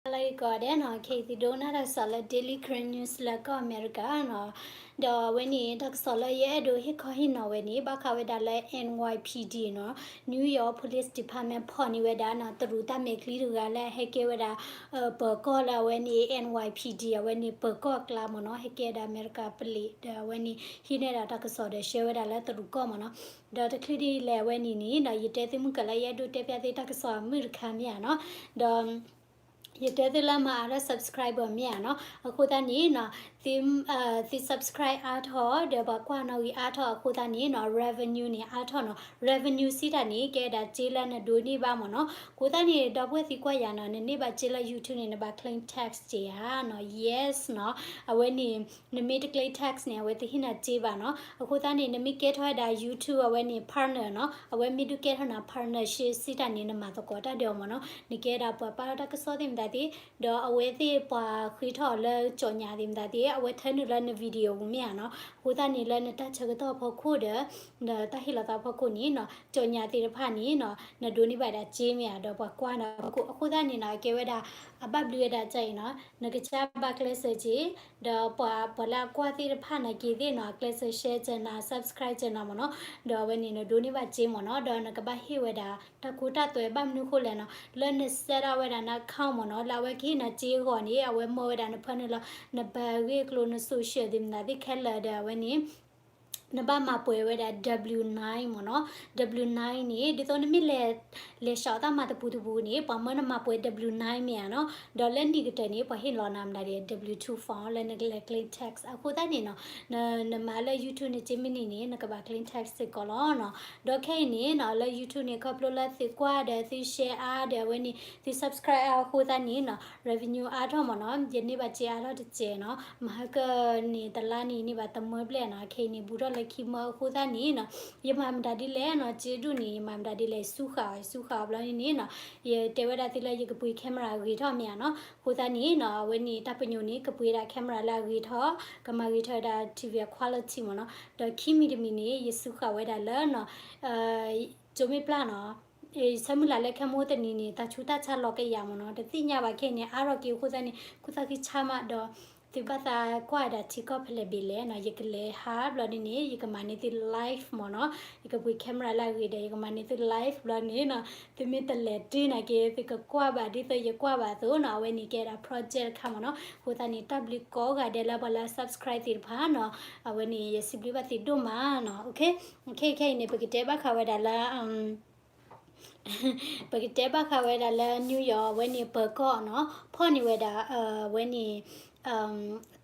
ဟါလၢအဂ့ၤကိးဂၤဒဲးနီၤ, ခဲအံၤသုဒိကနၣ်တၢ်ကစီၣ်လၢ Daily Karen News လၢကီၢ်အမဲရကၤနီၤ, ဒီးအဝဲန့ၣ် တၢ်ကစီၣ်လၢယအဲၣ်ဒိးဟ့ၣ်ခီဟ့ၣ်နီၤဝဲန့ၣ် ဘၣ်ဃးဝဲဒၣ်လၢ N Y P D နီၤ, New York Police Department ဖီၣ်န့ၢ်ဝဲဒၣ်နီၤ တရူးတၢ်မဲာ်ချံတဂၤလၢအဟဲကဲဝဲဒၣ် ပၢၤကီၢ်လၢအဝဲန့ၣ် N Y P D အဝဲန့ၣ် ပၢၤကီၢ်အကျါမ့ၢ်နီၤ, ဟဲကဲဒၣ်အမဲရကၤပလံး ဒီးအဝဲန့ၣ် ဟံးန့ၢ်ဒၣ်တၢ်ကစီၣ်ဒီး ရှဲဝဲဒၣ်လၢတရူးကီၢ်မ့ၢ်နီၤ, ဒီးတချုးဒ်လဲၣ်အဝဲန့ၣ်န့ၣ်နီၤ ယတဲသုမုၢ်ကၢၤလၢယအဲၣ်ဒိးတဲဖျါသုတၢ်ကစီၣ်အမုၢ်တခါမ့ၢ်ဧါနီၤ, ဒီး ယတဲသုလၢမၤအါထီၣ် subscriber မ့ၢ်ဧါနီၤ, အဃိသတးန့ၣ်နီၤ သု သု subscribe အါထီၣ် ဒီးပှၤကွၢ်နီၣ်ဂံၢ်အါထီၣ်အဃိသတးန့ၣ်နီၤ revenue န့ၣ်အါထီၣ်နီၤ, revenue စံးတၢ်န့ၣ် ကဲဒၣ်စ့လၢနဒိးန့ၢ်ဘၣ်မ့ၢ်နီၤ, အဃိသတးန့ၣ် ဒီပုၢ်ဝဲၢ်သံကွၢ်ယၤနီၤ နန့ၢ်ဘၣ်စ့လၢ YouTube န့ၣ် နဘၣ် claim tax က့ၤဧါနီၤ, yes နီၤ, အဝဲန့ၣ် နမ့ၢ်တ claim tax န့ၣ် အဝဲတဟ့ၣ်နၤစ့ဘၣ်နီၤ, အဃိသတးန့ၣ် နမ့ၢ်ကဲထီၣ်ဝဲဒၣ် YouTube အဝဲန့ၣ် partner နီၤ, အဝဲမ့ၢ်ဒုးကဲထီၣ်နၤ partnership စံးတၢ်န့ၣ် နမၤသကိးတၢ်ဒီးအီၤမ့ၢ်နီၤ, နကဲဒၣ်ပှၤပာ်ထီၣ်တၢ်ကစီၣ်သ့ၣ်မတၤသ့, ဒီးအဝဲသ့ၣ်ပှၤဃ့ထီၣ်အီၤလၢကၠီၣ်ညါသ့ၣ်မတၤသ့, အဝဲထၢနုာ်လၢန video ပူၤမ့ၢ်ဧါနီၤ, အဃိသတးန့ၣ်လၢနတၢ်ဆၢကတီၢ်အဖီခိၣ်ဒီး နတၢ်ဟ့ၣ်လီၤသးအဖီခိၣ်န့ၣ်နီၤ ကၠီၣ်ညါသ့ၣ်တဖၣ်န့ၣ်နီၤ နဒိးန့ၢ်ဘၣ်ဒၣ်စ့မ့ၢ်ဧါ ဒီးပှၤကွၢ်နၤအဖီခိၣ်, အဃိသတးန့ၣ်နီၤ အကဲဝဲဒၣ် အဘၣ်ဘျုးဝဲဒၣ်ကအံၤနီၤ, နကစၢ်ဘၣ်ကျဲးစၢးက့ၤ, ဒီးပှၤ ပှၤလၢအကွၢ်သ့ၣ်တဖၣ်နာ်က့ၤသ့ၣ်နီၤ အကျဲးစၢး share ကၢၤနၤ subscribe ကၢၤနၤမ့ၢ်နီၤ, ဒီးအဝဲန့ၣ် နဒိးန့ၢ်ဘၣ်စ့မ့ၢ်နီၤ, ဒီးနကဘၣ်ဟ့ၣ်ဝဲဒၣ် တၢ်ကိတၢ်သွဲဘၣ်မနုၤဃိလဲၣ်နီၤ, လၢန set up ဝဲဒၣ်န account မ့ၢ်နီၤ, လၢအဝဲကဟ့ၣ်နၤစ့အဂီၢ်န့ၣ် အဝဲမၢဝဲဒၣ်နဖၢနုာ်လီၤ နဘၣ်ဂ့ၢ်ကျိၤ န social သ့ၣ်မတၤသ့ၣ်ခဲလၢာ်ဒီးအဝဲန့ၣ် နဘၣ်မၤပှဲၤဝဲဒၣ် W nine မ့ၢ်နီၤ, W nine န့ၣ် ဒ်သိးနမ့ၢ်လဲၤ လဲၤဆှီတၢ်မၤတပူၤတပူၤန့ၣ် ပှၤမၢနမၤပှဲၤ W nine မ့ၢ်ဧါနီၤ, ဒီးလၢနံၣ်ကတၢၢ်န့ၣ် ပှၤဟ့ၣ်လီၤနၤမတၤဒ် W two form လၢနကလဲၤ claim tax အဃိသတးန့ၣ်နီၤ နမၤလၢ YouTube န့ၣ် က့မ့ၢ်န့ၢ်န့ၣ် နကဘၣ် claim tax စ့ၢ်ကီးလီၤနီၤ, ဒီးခဲအံၤန့ၣ်နီၤ လၢ YouTube န့ၣ် ခီဖျိလၢသုကွၢ်ဒီးသု share အါဒီးအဝဲန့ၣ် သု subscribe အါအဃိသတးန့ၣ်နီၤ revenue အါထီၣ်မ့ၢ်နီၤ, ယန့ၢ်ဘၣ်စ့အါထီၣ်တစဲးနီၤ, မဟါကၢန့ၣ် တလါန့ၣ် န့ၢ်ဘၣ်တမၢဘျဲၣ်နီၤ, ခဲအံၤန့ၣ် ဘူးထီၣ်လၢခံမၢအဃိသတးန့ၣ်နီၤ, ယမၤမတၤဒ်လဲၣ်နီၤ, စ့ဒိၣ်န့ၣ် ယမၤမတၤဒ်လဲၣ်, ယစူဃာ်အီၤ ယစူဃာ်အီၤဘျီန့ၣ်နီၤ, ယတဲဝဲဒၣ်သုလၢယကပှ့ၤ camera အဂ့ၤထီၣ်မ့ၢ်ဧါနီၤ, အဃိသတးန့ၣ်နီၤ အဝဲန့ၣ်တၢ်ပညိၣ်န့ၣ် ကပှ့ၤဒၣ် camera လၢအဂ့ၤထီၣ်, ကမၤဂ့ၤထီၣ်ဝဲဒၣ် TV အ quality မ့ၢ်နီၤ, ဒီးခံမံၤတမံၤန့ၣ် ယစူဃာ်ဝဲဒၣ်လၢနီၤ ကၠိမ့ၢ်ပျၢ်နီၤ, ဆၢမုၢ်လၢ်လၢခဲမိၣ်တနံၤန့ၣ် တၢ်ဆူးတၢ်ဆါလီၤကယၤမ့ၢ်နီၤ, တသ့ၣ်ညါဘၣ်ခဲအံၤန့ၣ် အါထီၣ်က့ၤအဃိသတးန့ၣ် ခိၣ်သၣ်ခံဆါမးဒီး သုဘၣ်သးကွၢ်ဒၣ်ထံကီၢ်ဖဲလဲၣ်ဘ့ၣ်လဲၣ်နီၤ, ယကလဲၤဟးဘျီဒ်န့ၣ် ယကမၤန့ၢ်သု live မ့ၢ်နီၤ, ယကပှ့ၤ camera လၢအဂ့ၤဒီး ယကမၤန့ၢ်သု live ဘျီန့ၣ်နီၤ, သုမ့ၢ်တလဲၤတ့ၢ်နာ်က့ သုကကွၢ်ဘၣ်ဒ်သိးယကွၢ်ဘၣ်အသိးနီၤ, အဝဲန့ၣ်ကဲဒၣ် project တခါမ့ၢ်နီၤ, အဃိသတးန့ၣ် တၢ်ဘျုးကိးဂၤဒဲးလၢပှၤလၢ subscribe သ့ၣ်တဖၣ်နီၤ, အဝဲန့ၣ် ယစံးဘျုးဘၣ်သုဒိၣ်မးနီၤ, ခဲခဲအံၤန့ၣ် ပကတဲဘၣ်ဃးဝဲဒၣ်လၢ ပကတဲဘၣ်ဃးဝဲဒၣ်လၢ New York အဝဲန့ၣ်ပၢၤကီၢ်နီၤ, ဖီၣ်န့ၢ်ဝဲဒၣ် အဝဲန့ၣ်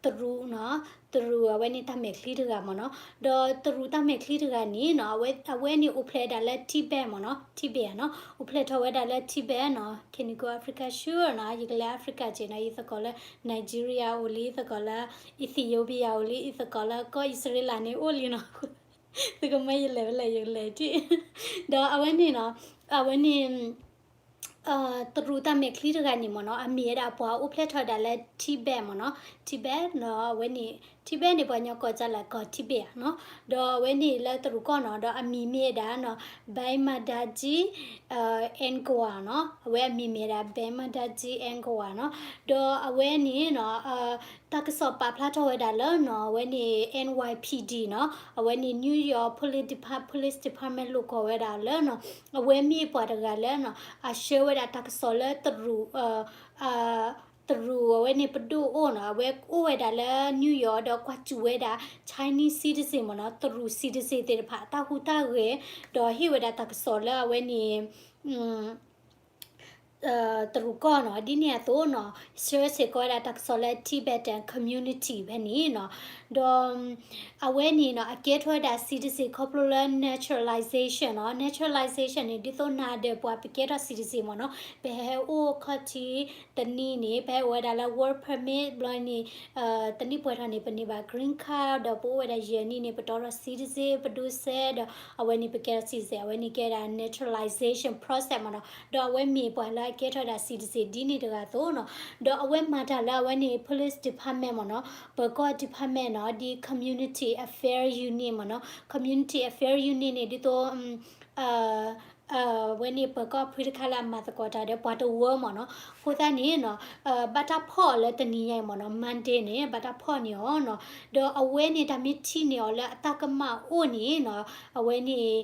တရူးနီၤ, တရူးအဝဲန့ၣ်တၢ်မဲာ်ချံတဂၤမ့ၢ်နီၤ, ဒီးတရူးတၢ်မဲာ်ချံတဂၤန့ၣ်နီၤ, အဝဲန့ၣ်အိၣ်ဖျဲၣ်ဝဲဒၣ်လၢ Tibet မ့ၢ်နီၤ, Tibet နီၤ, အိၣ်ဖျဲၣ်ထီၣ်ဝဲဒၣ်လၢ Tibet နီၤ, ခဲနံၤကီ Africa ဆူနီၤ, ယကလဲၤ Africa က့နီၤ, ယသကိးလၢ Nigeria အိၣ်လံ, ယသကိးလၢ Ethiopia အိၣ်လံ, ယသကိးလၢကီၢ်အံၣ်စရ့လးန့ၣ်အိၣ်လံနီၤ, သုကမၢယလဲၤဖဲလဲၣ် ယကလဲၤတ့ၢ်, ဒီးအဝဲန့ၣ်နီၤ, အဝဲန့ၣ် တရူးတၢ်မဲာ်ချံတဂၤန့ၣ်မ့ၢ်နီၤ, အမံၤဝဲဒၣ်ပှၤအိၣ်ဖျဲၣ်ထီၣ်ဝဲဒၣ်လၢ Tibet မ့ၢ်နီၤ, Tibet နီၤ, အဝဲန့ၣ် Tibet န့ၣ် ပှၤကညီကိးဒ်လဲၣ် ကိး Tibet နီၤ, ဒီးအဝဲန့ၣ်လၢတရူးကီၢ်နီၤ, ဒီးအမံၤမ့ၢ်ဝဲဒၣ်နီၤ Bhima Daji Angwa နီၤ, အဝဲအမံၤမ့ၢ်ဝဲဒၣ် Bhima Daji Angwa နီၤ, ဒီးအဝဲန့ၣ်နီၤ တၢ်ကစီၣ်ပာ်ဖျါထီၣ်ဝဲဒၣ်လၢနီၤ အဝဲန့ၣ် N Y P D နီၤ, အဝဲန့ၣ် New York Police Depart- Police Department လိာ်ကီၢ်ဝဲဒၣ်လၢနီၤ အဝဲမ့ၢ်ပှၤတဂၤလၢနီၤ အဆှၢဝဲဒၣ်တၢ်ကစီၣ်လၢတရူး တရူးအဝဲန့ၣ်ပဒိၣ်အိၣ်နီၤ, အဝဲအိၣ်ဝဲဒၣ်လၢ New York ဒီးကွၢ်စူၣ်ဝဲဒၣ် Chinese citizen မ့ၢ်နီၤ, တရူး citizen သ့ၣ်တဖၣ် တၢ်ဟူးတၢ်ဂဲၤ, ဒီးဟ့ၣ်ဝဲဒၣ်တၢ်ကစီၣ်လၢအဝဲန့ၣ် တရူးကီၢ်နီၤ, ဒ်န့ၣ်အသိးနီၤ ဆှၢစ့ၢ်ကီးဝဲဒၣ်တၢ်ကစီၣ်လၢ Tibetan community ဖဲန့ၣ်နီၤ, ဒီး အဝဲန့ၣ်နီၤ အကဲထီၣ်ဝဲဒၣ် citizen ခီဖျိလၢ naturalization နီၤ, naturalization န့ၣ် ဒ်သိးနၤဒီးပှၤပကဲထီၣ် citizen မ့ၢ်နီၤ, ပဟဲအိၣ်ခီၣ်ထံးတနံၣ်န့ၣ် ပဟဲအိၣ်ဝဲဒၣ်လၢ work permit ဘျီန့ၣ် တနံၣ်ပှဲၤထီၣ်န့ၣ် ပန့ၢ်ဘၣ် green card ဒီးပအိၣ်ဝဲဒၣ်ယဲၢ်နံၣ်န့ၣ် ပတီထီၣ် citizen ပဒိးစဲးဒီး အဝဲန့ၣ်ပကဲထီၣ် citizen အဝဲန့ၣ်ကဲဒၣ် naturalization process မ့ၢ်နီၤ, ဒီးအဝဲမ့ၢ်ပှၤလၢအကဲထီၣ်ဝဲဒၣ် citizen ဒ်န့ၣ်တဂၤအသိးနီၤ, ဒီးအဝဲမၤတၢ်လၢအဝဲန့ၣ် police department မ့ၢ်နီၤ, ပၢၤကီၢ် department နီၤ, ဒ် community affair unit မ့ၢ်နီၤ, community affair unit န့ၣ် ဒ်သိး အဝဲန့ၣ်ပၢၤကီၢ်ဖုတခါလၢအမၤသကိးတၢ်ဒီးပှၤတဝၢမ့ၢ်နီၤ. အဃိသတးန့ၣ်နီၤ ဘၣ်တၢ်ဖီၣ်အီၤလၢတနံၤညါအံၤမ့ၢ်နီၤ, Monday န့ၣ် ဘၣ်တၢ်ဖီၣ်န့ၢ်အီၤနီၤ. ဒီးအဝဲန့ၣ်တၢ်မ့ၢ်ထံၣ်န့ၢ်အီၤလၢအတၢ်ကမၣ်အိၣ်န့ၣ်နီၤ, အဝဲန့ၣ်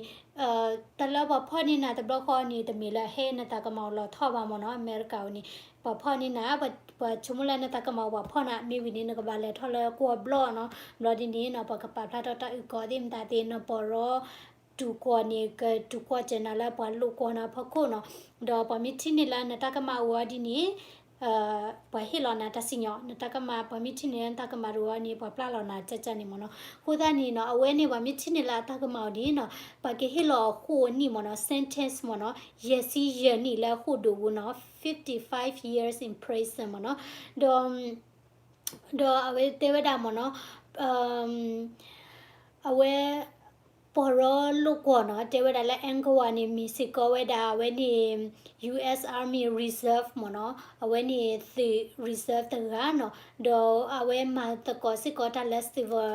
တၢ်လၢပှၤဖီၣ်န့ၢ်နၤတဘျီဃီန့ၣ် တမ့ၢ်လၢဟဲနတၢ်ကမၣ်အိၣ်လီၤထီၣ်ဘၣ်မ့ၢ်နီၤ, အမဲရကၤဝဲန့ၣ် ပှၤဖီၣ်န့ၢ်နၤ ပှၤဆိကမိၣ်လၢနတၢ်ကမၣ်အိၣ်ပှၤဖီၣ်နၤ မ့ၢ်ဝံၤန့ၣ် နကဘၣ်လဲၤထီၣ်လၢကွီၢ်ဘျီၣ်နီၤ. ဘျီဒ်န့ၣ်နီၤ ပှၤကပာ်ဖျါထီၣ်တၢ်အုၣ်ကီၤသ့ၣ်မတၤသ့ၣ် နပီၢ်ရီ တူၢ်ကွီၢ်န့ၣ် ကတူၢ်ကွီၢ်စၢၤနၤလၢပှၤလိာ်ကွီၢ်နၤဖီခိၣ်နီၤ. ဒီးပှၤမ့ၢ်ထံၣ်န့ၢ်လၢနတၢ်ကမၣ်အိၣ်အီၤဒ်န့ၣ် ပှၤဟ့ၣ်လီၤနၤတၢ်စံၣ်ညီၣ်, နတၢ်ကမၣ် ပှၤမ့ၢ်ထံၣ်န့ၢ်လၢနတၢ်ကမၣ်တအိၣ်အီၤန့ၣ် ပှၤပျၢ်လီၤနၤကၠၢ်ကၠၢ်န့ၣ်မ့ၢ်နီၤ. အဃိသတးန့ၣ်နီၤ အဝဲန့ၣ်ပှၤမ့ၢ်ထံၣ်န့ၢ်လၢအတၢ်ကမၣ်အိၣ်န့ၣ်နီၤ ပှၤကဟ့ၣ်လီၤအဃိာ်နံၣ်မ့ၢ်နီၤ, sentence မ့ၢ်နီၤ, ယဲၢ်ဆံယဲၢ်နံၣ်လၢအဃိာ်ဒိၣ်ပူၤနီၤ, fifty five years in prison မ့ၢ်နီၤ. ဒီး ဒီးအဝဲတဲဝဲဒၣ်မ့ၢ်နီၤ, အဝဲ ပီၢ်ရီလိာ်ကွီၢ်နီၤ တဲဝဲဒၣ်လၢ Angawa န့ၣ် မ့ၢ်စ့ၢ်ကီးဝဲဒၣ် အဝဲန့ၣ် US Army Reserve မ့ၢ်နီၤ, အဝဲန့ၣ်သုး reserve တဂၤနီၤ, ဒီးအဝဲမၤသကိးစ့ၢ်ကီးတၢ်လၢ civil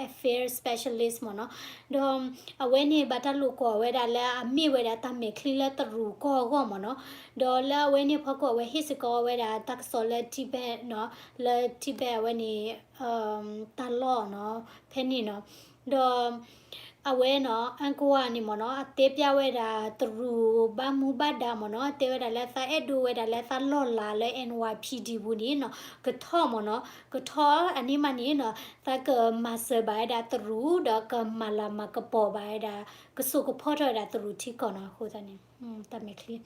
affairs specialist မ့ၢ်နီၤ, ဒီးအဝဲန့ၣ်ဘၣ်တၢ်လိာ်ကွီၢ်ဝဲဒၣ်လၢအမ့ၢ်ဝဲဒၣ်တၢ်မဲာ်ချံလၢတရူးကီၢ်အဂီၢ်မ့ၢ်နီၤ, ဒီးလၢအဝဲန့ၣ်ဖီခိၣ် အဝဲဟ့ၣ်စ့ၢ်ကီးဝဲဒၣ်တၢ်ကစီၣ်လၢ Tibet နီၤ, လၢ Tibet အဝဲန့ၣ် တၢ်လီၢ်နီၤ ဖဲန့ၣ်နီၤ, ဒီး အဝဲနီၤ Angawa န့ၣ်မ့ၢ်နီၤ အတဲပျၢ်ဝဲဒၣ်တရူးဘၣ်မူဘၣ်ဒါမ့ၢ်နီၤ, တဲဝဲဒၣ်လၢသးအဲၣ်ဒိးဝဲဒၣ်လၢသးလီၢ်လၤလၢ N Y P D ပူၤန့ၣ်နီၤ ကထီၣ်မ့ၢ်နီၤ, ကထီၣ်အန့ၣ်မးန့ၣ်နီၤ သးကမၤစၢၤဘၣ်ဝဲဒၣ်တရူး ဒီးကမၤလၤမၤကပီၤဘၣ်ဝဲဒၣ် ကစိာ်ကဖီထီၣ်ဝဲဒၣ်တရူးထံကီၢ်နီၤ, အဃိသတးန့ၣ် တၢ်မဲာ်ချံ ဒီး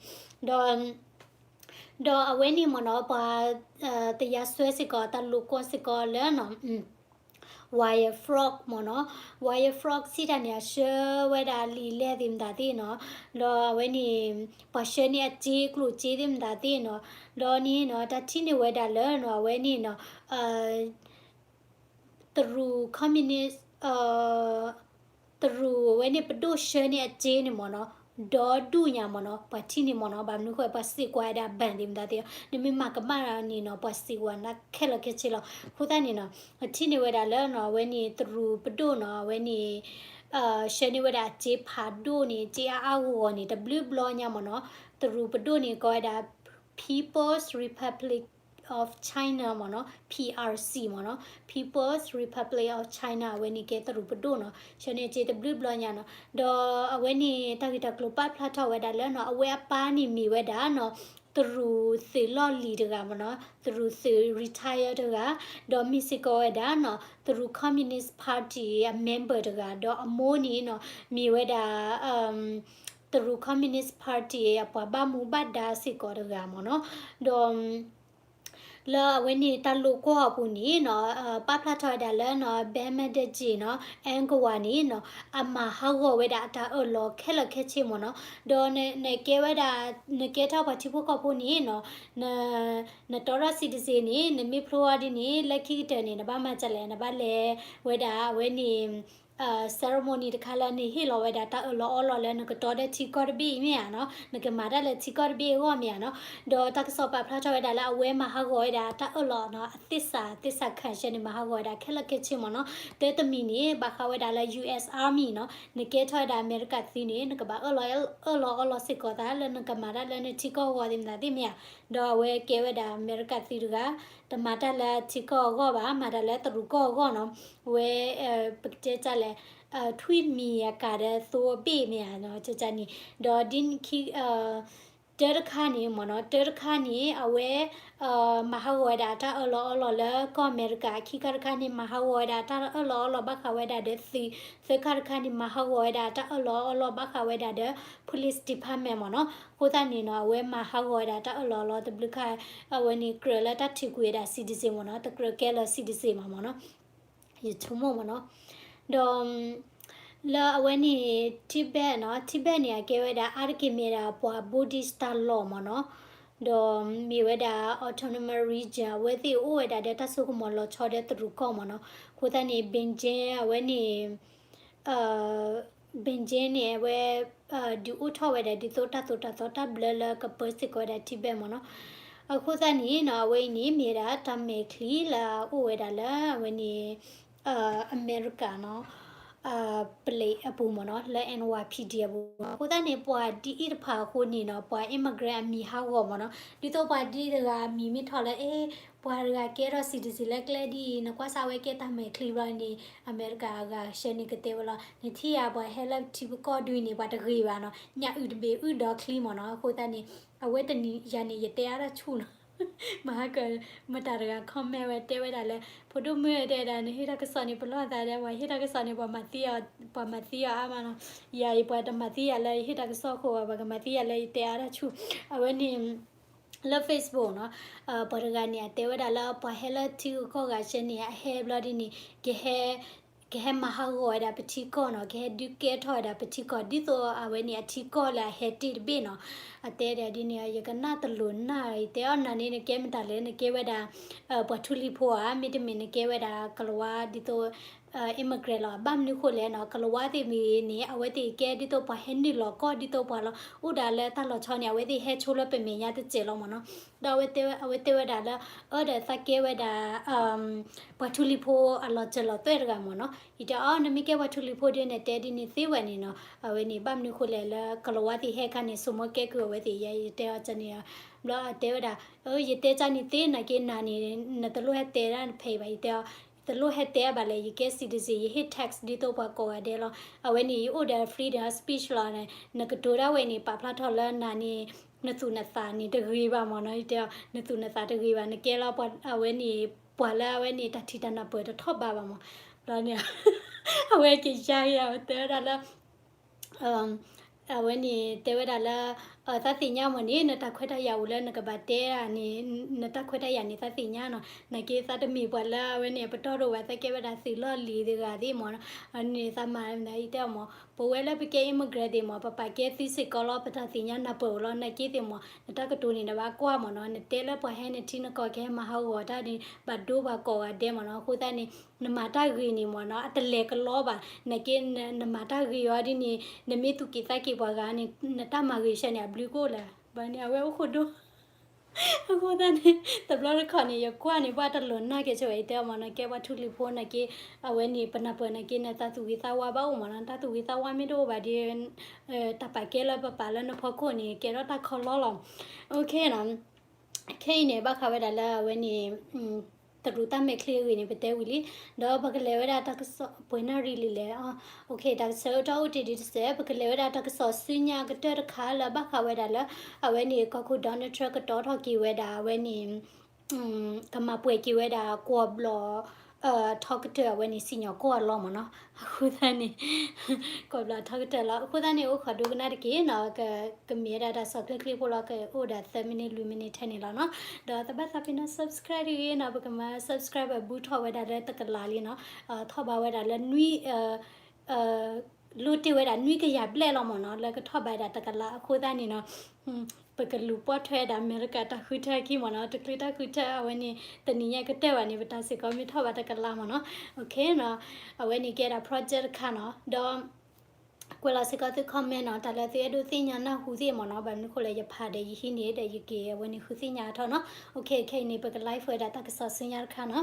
ဒီးအဝဲန့ၣ်မ့ၢ်နီၤ ပှၤ တယါစွဲစ့ၢ်ကီး တၢ်လိာ်ကွီၢ်စ့ၢ်ကီးလၢနီၤ Wire Frog မ့ၢ်နီၤ, Wire Frog စံးတၢ်န့ၣ် အဆှၢဝဲဒၣ်လံာ်လဲၢ်သ့ၣ်မတၤသ့ၣ်နီၤ, ဒီးအဝဲန့ၣ် ပှၤဆှၢန့ၢ်အစ့ ကျိၣ်စ့သ့ၣ်မတၤသ့ၣ်နီၤ, ဒီးန့ၣ်နီၤ တၢ်ထံၣ်န့ၢ်ဝဲဒၣ်လၢနီၤ အဝဲန့ၣ်နီၤ တရူး communist တရူးအဝဲန့ၣ် ပဒိၣ်ဆှၢန့ၢ်အစ့န့ၣ်မ့ၢ်နီၤ, ဒီဒူၣ်ညါမ့ၢ်နီၤ, ပှၤထံၣ်န့ၢ်မ့ၢ်နီၤ, ဘၣ်မနုၤဃိ ပှၤစံးကွၢ်ဝဲဒၣ် ဘၣ်သ့ၣ်မတၤသ့ၣ်, နမ့ၢ်မၤကမၣ်တၢ်န့ၣ်နီၤ ပှၤစံးကွၢ်နၤခဲလၢာ်ခဲဆ့လီၤ. အဃိသတးန့ၣ်နီၤ ထံၣ်န့ၢ်ဝဲဒၣ်လၢနီၤ အဝဲန့ၣ် တရူးပဒိၣ်နီၤ အဝဲန့ၣ် ဆှၢန့ၢ်ဝဲဒၣ်အစ့ဖးဒိၣ်န့ၣ် စ့အါအါဂီၢ်ဂီၢ်န့ၣ် တဘျုးဘျီညါမ့ၢ်နီၤ, တရူးပဒိၣ်န့ၣ် ကိးဝဲဒၣ် People's Republic of China မ့ၢ်နီၤ, P R C မ့ၢ်နီၤ, People's Republic of China အဝဲန့ၣ်ကဲတရူးပဒိၣ်နီၤ, ဆှၢန့ၢ်စ့တဘျုးဘျီညါနီၤ, ဒီးအဝဲန့ၣ် တၢ်ဂ့ၢ်တၢ်ကျိၤပာ်ဖျါထီၣ်ဝဲဒၣ်လၢနီၤ အဝဲအပၢ်န့ၣ်မ့ၢ်ဝဲဒၣ်နီၤ တရူးသုးလီၢ်လံၤတဂၤမ့ၢ်နီၤ, တရူးသုး retire တဂၤ, ဒီးမ့ၢ်စ့ၢ်ကီးဝဲဒၣ်နီၤ တရူး Communist Party အ member တဂၤ, ဒီးအမိၢ်န့ၣ်နီၤ မ့ၢ်ဝဲဒၣ် တရူး Communist Party အပှၤဘၣ်မူဘၣ်ဒါစ့ၢ်ကီးတဂၤမ့ၢ်နီၤ, ဒီး လၢအဝဲန့ၣ်တၢ်လိာ်ကွီၢ်အပူၤန့ၣ်နီၤ ပာ်ဖျါထီၣ်ဝဲဒၣ်လၢနီၤ ဘဲမဒဲက့ၤနီၤ အဲကဝၤန့ၣ်နီၤ အမၤဟးဂီၤဝဲဒၣ်အတၢ်အၢၣ်လီၤခဲလၢာ်ခဲဆ့မ့ၢ်နီၤ, ဒီးနကဲဝဲဒၣ် နကဲထီၣ်ပှၤထံဖိကီၢ်ဖိန့ၣ်နီၤ နတီထီၣ် citizen န့ၣ် နမ့ၢ်ဖျိအီၤဒ်န့ၣ် လၢခံကတၢၢ်န့ၣ် နဘၣ်မၤဒ်လဲၣ် နဘၣ်လဲၤဝဲဒၣ်အဝဲန့ၣ် ceremony တခါလၢနဟ့ၣ်လီၤဝဲဒၣ်တၢ်အၢၣ်လီၤအီလီၤလၢ နကတီဒီးထံကီၢ်တဘ့ၣ်အံၤမ့ၢ်ဧါနီၤ, နကမၤတၢ်လၢထံကီၢ်တဘ့ၣ်အဂီၢ်မ့ၢ်ဧါနီၤ, ဒီးတၢ်ကစီၣ်ပာ်ဖျါထီၣ်ဝဲဒၣ်လၢအဝဲမၤဟးဂီၤဝဲဒၣ်တၢ်အၢၣ်လီၤနီၤ အသ့ၣ်စး သ့ၣ်စးခၣ်ဆၢန့ၣ် မၤဟးဂီၤဝဲဒၣ်ခဲလၢာ်ခဲဆ့မ့ၢ်နီၤ, တၢ်တမံၤန့ၣ် ဘၣ်ဃးဝဲဒၣ်လၢ US Army နီၤ, နကဲထီၣ်ဝဲဒၣ်အမဲရကၤသုးန့ၣ် နကဘၣ်အၢၣ်လီၤအီလီၤစ့ၢ်ကီးသးလၢနကမၤတၢ်လၢနထံကီၢ်အဂီၢ်သ့ၣ်မတၤသ့ၣ်မ့ၢ်ဧါ, ဒီးအဝဲကဲဝဲဒၣ်အမဲရကၤသုးတဂၤ တမၤတၢ်လၢထံကီၢ်အဂီၢ်ဘၣ် မၤတၢ်လၢတရူးကီၢ်အဂီၢ်နီၤ, ဝဲ ပကတဲတၢ်လဲၣ် ထွံၣ်မံၤအကၤဒီးသိအဘ့ၣ်မ့ၢ်ဧါနီၤ ကန့ၣ်, ဒီးဒ်ခံ တၢတခါန့ၣ်မ့ၢ်နီၤ တၢတခါန့ၣ် အဝဲ မၤဟးဂီၤဝဲဒၣ်အတၢ်အၢၣ်လီၤအီလီၤလၢကီၢ်အမဲရကၤ, ခံခါတခါန့ၣ် မၤဟးဂီၤဝဲဒၣ်အတၢ်အၢၣ်လီၤအီလီၤဘၣ်ဃးဝဲဒၣ်ဒီးသုး, သၢခါတခါန့ၣ် မၤဟးဂီၤဝဲဒၣ်အတၢ်အၢၣ်လီၤအီလီၤဘၣ်ဃးဝဲဒၣ်ဒီး police department မ့ၢ်နီၤ, အဃိသတးန့ၣ်နီၤ အဝဲမၤဟးဂီၤဝဲဒၣ်တၢ်အၢၣ်လီၤအီလီၤတဘျုးခါ, အဝဲန့ၣ်ကြၢးလၢတၢ်ထံၣ်ကွံာ်ဝဲဒၣ် citizen မ့ၢ်နီၤ, တကြၢးကဲလၢ citizen ဘၣ်မ့ၢ်နီၤ, ယဆိကမိၣ်မ့ၢ်နီၤ, ဒီး လၢအဝဲန့ၣ် Tibet နီၤ, Tibet န့ၣ် အကဲဝဲဒၣ်အါတက့ၢ်မ့ၢ်ဒၣ်ပှၤ Buddhist တၢ်လီၢ်မ့ၢ်နီၤ, ဒီးမ့ၢ်ဝဲဒၣ် autonomous region အဝဲသ့ၣ်အိၣ်ဝဲဒၣ်ဒီးတၢ်စိကမီၤလီၤဆီဒီးတရူးကီၢ်မ့ၢ်နီၤ, အဃိသတးန့ၣ် Beijing အဝဲန့ၣ် Beijing န့ၣ် အဝဲ ဒုးအိၣ်ထီၣ်ဝဲဒၣ်ဒ်သိးတၢ်သိၣ်တၢ်သီတၢ်ဘျၢလၢကပၢစ့ၢ်ကီးဝဲဒၣ် Tibet မ့ၢ်နီၤ, အဃိသတးန့ၣ်နီၤ အဝဲအံၤန့ၣ် မ့ၢ်ဝဲဒၣ်တၢ်မဲာ်ချံလၢအအိၣ်ဝဲဒၣ်လၢအဝဲန့ၣ် အမဲရကၤနီၤ ပလံးအပူၤမ့ၢ်နီၤ, လၢ N Y P D အပူၤမ့ၢ်နီၤ. အဃိသတးန့ၣ် ပှၤဒ်အံၤတဖၣ်အဃိန့ၣ်နီၤ, ပှၤ immigrant အမံၤဟးဂီၤမ့ၢ်နီၤ. ဒ်သိးပှၤဒ်တဂၤအမံၤမ့ၢ်ထီၣ်လၢ အ့ ပှၤတဂၤကဲထီၣ် citizen လၢကျဲဒ်အံၤ, နကွၢ်စၢ်ဝဲကဲတၢ်မဲာ်ချံဘျီန့ၣ် အမဲရကၤအဂၤဆှၢန့ၢ်ကတဲဝဲလီၤ. နထံၣ်ယၤပှၤဟဲလၢထံပကီၢ်ဒုန့ၣ် ပှၤတဂ့ၤဘၣ်နီၤ, ညၣ်အုၣ်တဘ့ၣ်အုၣ်ဒီချံမ့ၢ်နီၤ. အဃိသတးန့ၣ် အဝဲတနံၤယၤန့ၣ် ယတဲအါတၢ်ဆူၣ်နီၤ မဟါက မတၤတဂၤ comment ဝဲတဲဝဲဒၣ်လၢ ဖိဒိၣ်မုၣ်တဲဝဲဒၣ် နဟ့ၣ်တၢ်ကစီၣ်န့ၣ် ပလီၢ်သးဒဲး, ပှၤဟ့ၣ်တၢ်ကစီၣ်န့ၣ် ပှၤမၤသံအီၤ, ပှၤမၤသံအီၤအါမးနီၤ. ယၤအံၤ ပှၤတမၤသံယၤလၢယဟ့ၣ်တၢ်ကစီၣ်အဃိဘၣ်, ပှၤကမၤသံယၤလၢယတဲအါတၢ်ဆူၣ်. အဝဲန့ၣ် လၢ Facebook နီၤ, ပှၤတဂၤန့ၣ် အတဲဝဲဒၣ်လၢ ပှၤဟဲလၢထံဂုၤကီၢ်ဂၤဆှၢန့ၣ် အဟဲဘျီဒ်န့ၣ် ကဟဲ ကဟဲမၤဟးဂီၤဝဲဒၣ်ပထံကီၢ်နီၤ, ကဟဲဒုးကဲထီၣ်ဝဲဒၣ်ပထံကီၢ် ဒ်သိးအဝဲန့ၣ်အထံကီၢ်လၢအဟဲတ့ၢ်တဘ့ၣ်နီၤ. အတဲဒၣ်ဒ်န့ၣ် ယကနၣ်တလိၤနၢ်, ယတဲအီၤ နၤန့ၣ် နကဲမတၤလဲၣ်, နကဲဝဲဒၣ် ပှၤထူလံၤဖိဧါ, မ့တမ့ၢ်နကဲဝဲဒၣ်ကလၤဝါဒ်သိး immigrant လီၤ. ဘၣ်မနုၤဃိလဲၣ်နီၤ, ကလၤဝါသ့ၣ်မ့ၢ်ဂ့ၤန့ၣ် အဝဲသ့ၣ်ကဲဒ်သိးပှၤဟဲနုာ်လီၤကီၢ် ဒ်သိးပှၤလီၤ. အိၣ်ဒၣ်လၢတၢ်လီၤဆီန့ၣ် အဝဲသ့ၣ်ဟဲဆိလၢပမဲာ်ညါတစဲးလီၤမ့ၢ်နီၤ. ဒီးအဝဲတဲဝဲဒၣ်လၢ အၢဒီးသးကဲဝဲဒၣ် ပှၤထူလံၤဖိအလီၤစၢၤလီၤသွဲၣ်တဂၤမ့ၢ်နီၤ. ယတဲအီၤ နမ့ၢ်ကဲပှၤထူလံၤဖိဒီး နတဲဒ်န့ၣ်သ့ဝဲန့ၣ်နီၤ. အဝဲန့ၣ် ဘၣ်မနုၤဃိလဲၣ် လၢကလၤဝါသ့ၣ်ဟဲခါန့ၣ် ဆိမိၣ်ကဲကုၢ်အဝဲသ့ၣ်ယဲ ယတဲအီၤန့ၣ်. ဘျီအတဲဝဲဒၣ် ယတဲကၢ်န့ၣ်သ့ နာ်က့နၤန့ၣ် နတလိၣ်ဟဲတဲဒၣ်နဖဲအံၤဘၣ်. ယတဲအီၤ တလိၣ်ဟဲတဲဘၣ်လဲၣ်, ယကဲ citizen, ယဟ့ၣ် tax ဒ်သိးပှၤကိးဂၤဒဲးလီၤ. အဝဲန့ၣ် ယအိၣ်ဒီး freedom of speech လီၤ. နကတိၤဒၣ်ဝဲန့ၣ် ပာ်ဖျါထီၣ်လၢနၤန့ၣ် နသူၣ်နသးန့ၣ်တဂ့ၤဘၣ်မ့ၢ်နီၤ. ယတဲအီၤ နသူၣ်နသးတဂ့ၤဘၣ်, နကဲလီၤပှၤ အဝဲန့ၣ် ပှၤလၢအဝဲန့ၣ် တၢ်ထံၣ်တၢ်နၢ်ပၢၢ်တထီၣ်ဘးဘၣ်မ့ၢ်. ဘျီန့ၣ် အဝဲက့ၤယါက့ၤ အဝဲတဲဝဲဒၣ်လၢ အဝဲန့ၣ်တဲဝဲဒၣ်လၢ သးသ့ၣ်ညါမ့ၢ်န့ၣ် နတၢ်ခွဲးတၢ်ယာ်အိၣ်လၢနကဘၣ်တဲဒၣ်န့ၣ် နတၢ်ခွဲးတၢ်ယာ်န့ၣ် သးသ့ၣ်ညါနီၤ. နာ်က့သးတမ့ၢ်ပှၤလၢအဝဲန့ၣ် ပတီၢ်တအိၣ်ဘၣ်, သးကဲဝဲဒၣ်သုးလီၢ်လံၤတဂၤသ့ၣ်မ့ၢ်နီၤ. အန့ၣ်သးမၤနၤ ယတဲအီၤမ့ၢ် ပဝဲလၢပကဲ immigrant သ့ၣ်မ့ၢ် ပပာ်ကဲသုစ့ၢ်ကီးလီၤ, ပတၢ်သ့ၣ်ညါနၢ်ပၢၢ်အိၣ်လီၤ. နာ်က့သ့ၣ်မ့ၢ် နတၢ်ကတိၤန့ၣ် နဘၣ်ကွၢ်မ့ၢ်နီၤ. နတဲလၢပှၤဟဲနထံနကီၢ်ကဟဲမၤဟးဂီၤတၢ်န့ၣ် ဘၣ်ဒိပှၤကိးဂၤဒဲးမ့ၢ်နီၤ. အဃိသတးန့ၣ် နမၤတၢ်ဂ့ၤန့ၣ်မ့ၢ်နီၤ အတလဲၤကလီဘၣ်. နာ်က့ နမၤတၢ်ဂ့ၤအီၤဒ်န့ၣ် နမ့ၢ်သူၣ်က့ၤသးက့ၤပှၤဂၤန့ၣ် နတၢ်မၤဂ့ၤဆၢန့ၣ် အဘျုးကအိၣ်လဲၣ်. ဘၣ်န့ၣ် အဝဲအိၣ်ခိၣ်ဒိ အဃိသတးန့ၣ် တဘျီတခီၣ်န့ၣ် ယကွၢ်န့ၣ် ဘၣ်တလိၤနၢ်က့ၤဆိဝဲ ယတဲအီၤမ့ၢ်နီၤ ကဲပှၤထူလံၤဖိနာ်က့ အဝဲန့ၣ် ပနၢ်ပၢၢ်နာ်က့ နတၢ်သူၣ်ဂ့ၤသးဝါဘၣ်အိၣ်မ့ၢ်နီၤ. တၢ်သူၣ်ဂ့ၤသးဝါမ့ၢ်တအိၣ်ဘၣ်ဒီး တၢ်ပာ်ကဲလၢပပာ်လၢနဖီခိၣ်န့ၣ် ကဲထီၣ်တၢ်ခီလီလီၤ. ခဲအံၤန့ၣ် ဘၣ်ဃးဝဲဒၣ်လၢအဝဲန့ၣ် တရူးတၢ်မဲာ်ချံအဂ့ၢ်န့ၣ် ပတဲဝံၤလံ, ဒီးပကလဲၤဝဲဒၣ်တၢ်ကစီၣ် ပှဲၤနၣ်ရံၣ်လံလဲၣ်, တၢ်ကစီၣ်အိၣ်တ့ၢ်ဒံးတစဲး ပကလဲၤဝဲဒၣ်တၢ်ကစီၣ်ဆူညါကတၢၢ်တခါလၢဘၣ်ဃးဝဲဒၣ်လၢ အဝဲန့ၣ် ကီၢ်ခိၣ် Donald Trump ကတီၤထီၣ်က့ၤဝဲဒၣ် အဝဲန့ၣ် ကမၤပှဲၤက့ၤဝဲဒၣ်ကွီၢ်ဘျီၣ် ထီကတၢၢ် အဝဲန့ၣ် စံၣ်ညီၣ်ကွီၢ်အလီၢ်မ့ၢ်နီၤ. အဃိသတးန့ၣ် ကွီၢ်ဘျီၣ်ထီကတၢၢ်လီၤ. အဃိသတးန့ၣ် အိၣ်ခိးဒိကနၣ်တက့ၢ်နီၤ, ကမ့ၢ်ဝဲဒၣ်တၢ်ကစီၣ်ချ့ချ့ဖိလီၤ, ကအိၣ်ဒၣ်သၢမံးနံးလွံၢ်မံးနံးထဲန့ၣ်လီၤနီၤ. ဒီးသးဘၣ်သးပ့ၤနီၣ် subscribe တဂ့ၤနီၤ, ပကမၤ subscribe ဘူးထီၣ်ဝဲဒၣ်လၢတကလးလံနီၤ, ထီၣ်ဘးဝဲဒၣ်လၢ လိၣ်တ့ၢ်ဝဲဒၣ်နွံကယၤဘျဲၣ်လီၤမ့ၢ်နီၤ, လၢကထီၣ်ဘးဒၣ်တကလး. အဃိသတးန့ၣ်နီၤ ပကလူၤပိာ်ထွဲဒၣ်အမဲရကၤတၢ်ဃုထၢအခံမ့ၢ်နီၤ, တချုးတၢ်ဃုထၢအဝဲန့ၣ် တနံၤညါကတၢၢ်ဘၣ်န့ၣ် ပတၢ်စ့ၢ်ကီးမ့ၢ်ထီၣ်ဘးတကလးမ့ၢ်နီၤ. အဝဲန့ၣ်ကဲဒၣ် project တခါနီၤ, ဒီး ကွဲးလီၤစ့ၢ်ကီးသု comment နီၤ, တၢ်လၢသုအဲၣ်ဒိးသ့ၣ်ညါနၢ်ဟူသ့ၣ်မ့ၢ်နီၤ, ဘၣ်မနုၤဃိလဲၣ် ယဖးဒီးယဟံးန့ၢ်ဒီးယက့ၤအဝဲန့ၣ်ဃုသ့ၣ်ညါအါထီၣ်နီၤ. ခဲအံၤန့ၣ် ပက live ဝဲဒၣ်တၢ်ကစီၣ်ဆူညါတခါနီၤ.